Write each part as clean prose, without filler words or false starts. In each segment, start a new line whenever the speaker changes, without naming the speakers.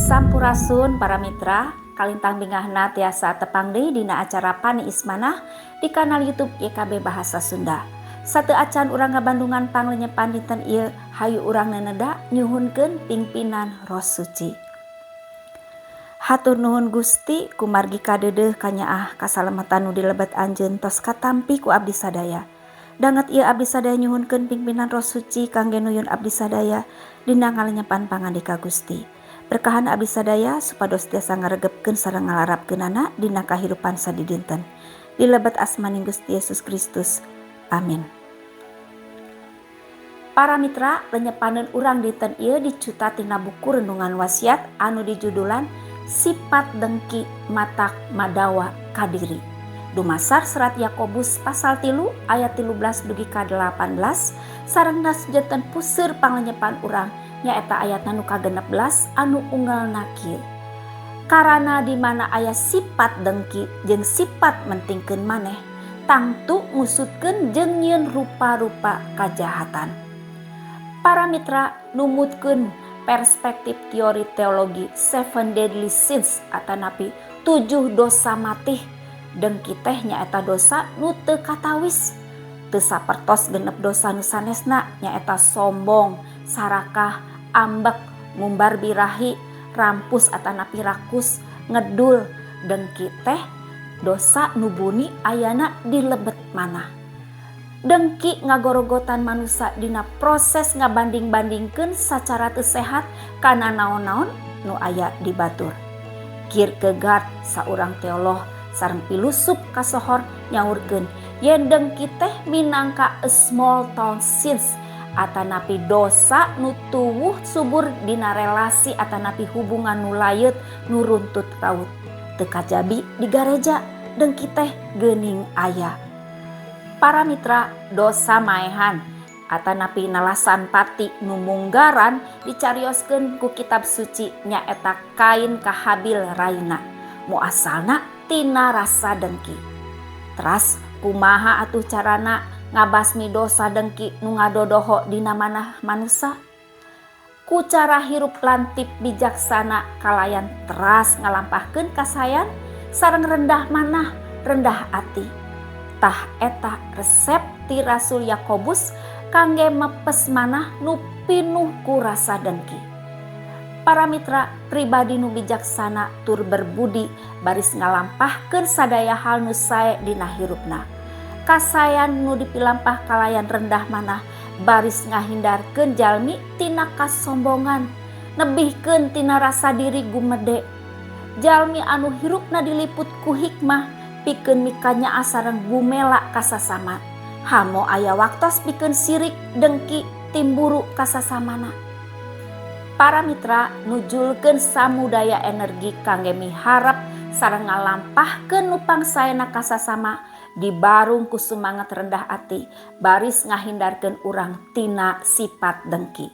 Sampurasun para mitra, kalintang bingahna tiasa tepang deui dina acara Paniis Manah di kanal YouTube YKB Bahasa Sunda. Sateuacan urang ngabandungan panglenyepan dinten ieu, hayu urang neneda nyuhunkeun pingpinan Roh Suci. Hatur nuhun Gusti kumargi kadeudeuh kanyaah kasalametan nu dilebet anjeun tos katampi ku abdi sadaya. Danget ieu abdi sadaya nyuhunkeun pingpinan Roh Suci kangge nuyun abdi sadaya dina ngalenyepan pangandika Gusti. Berkahan abdi sadaya supados tiasa ngaregepkeun sareng ngalarapkeunana dina kahirupan sadidinten. Dilebet asmaning Gusti Yesus Kristus. Amin. Para mitra, lenyepaneun urang dinten ieu dicuta tina buku Renungan Wasiat anu dijudulan Sifat Dengki Matak Madawa Kadiri. Dumasar serat Yakobus pasal 3 ayat 13 dugi ka 18 sareng janten puseur panglenyepan urang nyaeta ayatna nu ka-16 anu unggalna kieu. Karana di mana aya sifat dengki jeung sifat mentingkeun maneh, tangtu ngusutkeun jeung nyieun rupa-rupa kajahatan. Para mitra numutkeun perspektif teori teologi Seven Deadly Sins atanapi 7 dosa matih. Dengki teh nyaeta dosa nu teu katawis. Teu sapertos genep dosa nu sanesna nyaeta sombong, sarakah, ambek, ngumbar birahi, rampus atanapi rakus, ngedul. Dengki teh dosa nu buni ayana di lebet manah. Dengki ngagorogotan manusa dina proses ngabanding-bandingkeun sacara teu sehat kana naon-naon nu aya di batur. Kierkegaard saurang teolog sareng filosof kasohor nyaurkeun yen dengki teh minangka a small town sins atanapi dosa nu tuwuh subur dina relasi atanapi hubungan nu layeut nu runtut raut. Teu kajabi di gareja dengki teh geuning aya. Para mitra, dosa maehan atanapi nalasan pati nu munggaran dicarioskeun ku kitab suci nyaeta Kain ka Habil raina. Muasalna tina rasa dengki. Teras kumaha atuh carana ngabasmi dosa dengki nu ngadodoho dina manah manusa? Ku cara hirup lantip bijaksana kalayan teras ngalampahkeun kasayan sareng rendah manah rendah ati. Tah eta resep ti Rasul Yakobus kangge mepes manah nu pinuh ku rasa dengki. Para mitra, pribadi nu bijaksana tur berbudi baris ngalampahkeun sadaya hal nu sae dina hirupna. Kasayan nu dipilampah kalayan rendah manah baris ngahindarkeun jalmi tina kasombongan, nebihkeun tina rasa diri gumede. Jalmi anu hirupna diliput ku hikmah pikeun mikanyaah sareng gumela kasasama. Hamo aya waktos pikeun sirik, dengki, timburu kasasamana. Para mitra nujulkeun samudaya energi kangge miharep sareng ngalampahkeun nu pangsaena kasasama dibarung ku sumangat rendah ati baris ngahindarkeun urang tina sifat dengki.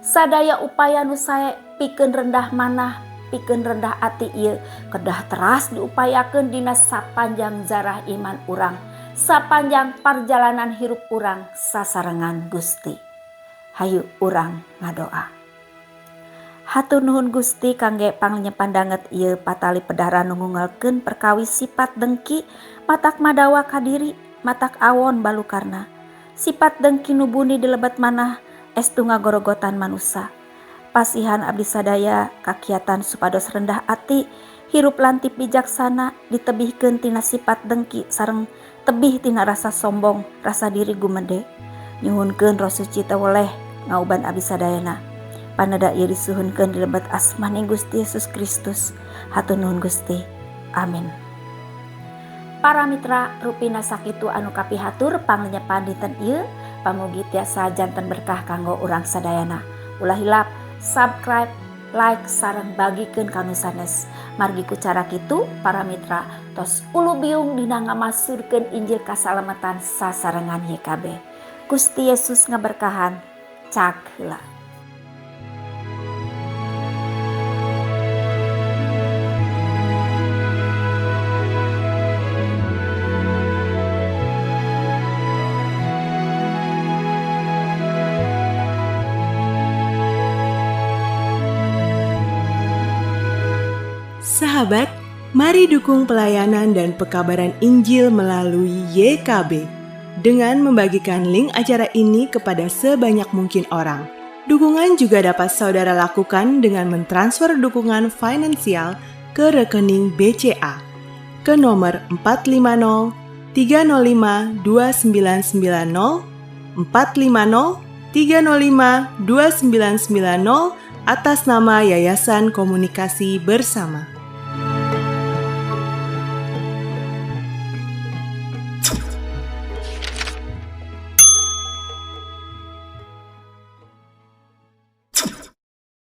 Sadaya upaya nu sae pikeun rendah manah, pikeun rendah ati ieu kedah teras diupayakeun dina sapanjang zarah iman urang, sapanjang parjalanan hirup urang sasarengan Gusti. Hayu urang ngadoa. Hatur nuhun Gusti kangge panglenyepan danget ieu patali pedara nu ngungelkeun perkawis sifat dengki matak madawa kadiri matak awon balukarna. Sifat dengki nu buni di lebet manah estu ngagorogotan manusa. Pasihan abdi sadaya kakiatan supados rendah ati hirup lantip bijaksana ditebihkeun tina sifat dengki sareng tebih tina rasa sombong rasa diri gumede. Nyuhunkeun Roh Suci teu weleh ngauban abdi sadayana. Paneda ieu disuhunkeun di lebet asmaning Gusti Yesus Kristus. Hatur nuhun Gusti. Amin. Para mitra, rupina sakitu anu kapihatur panglenyepan dinten ieu, pamugi tiasa janten berkah kanggo urang sadayana. Ulah hilap subscribe, like, sareng bagikeun ka nu sanes. Margi ku cara kitu para mitra tos ulu biung dina ngamasurkeun Injil kasalametan sasarengan YKB. Gusti Yesus ngaberkahan. Cak heula.
Sahabat, mari dukung pelayanan dan pekabaran Injil melalui YKB dengan membagikan link acara ini kepada sebanyak mungkin orang. Dukungan juga dapat saudara lakukan dengan mentransfer dukungan finansial ke rekening BCA ke nomor 450 305 2990 450 305 2990 atas nama Yayasan Komunikasi Bersama.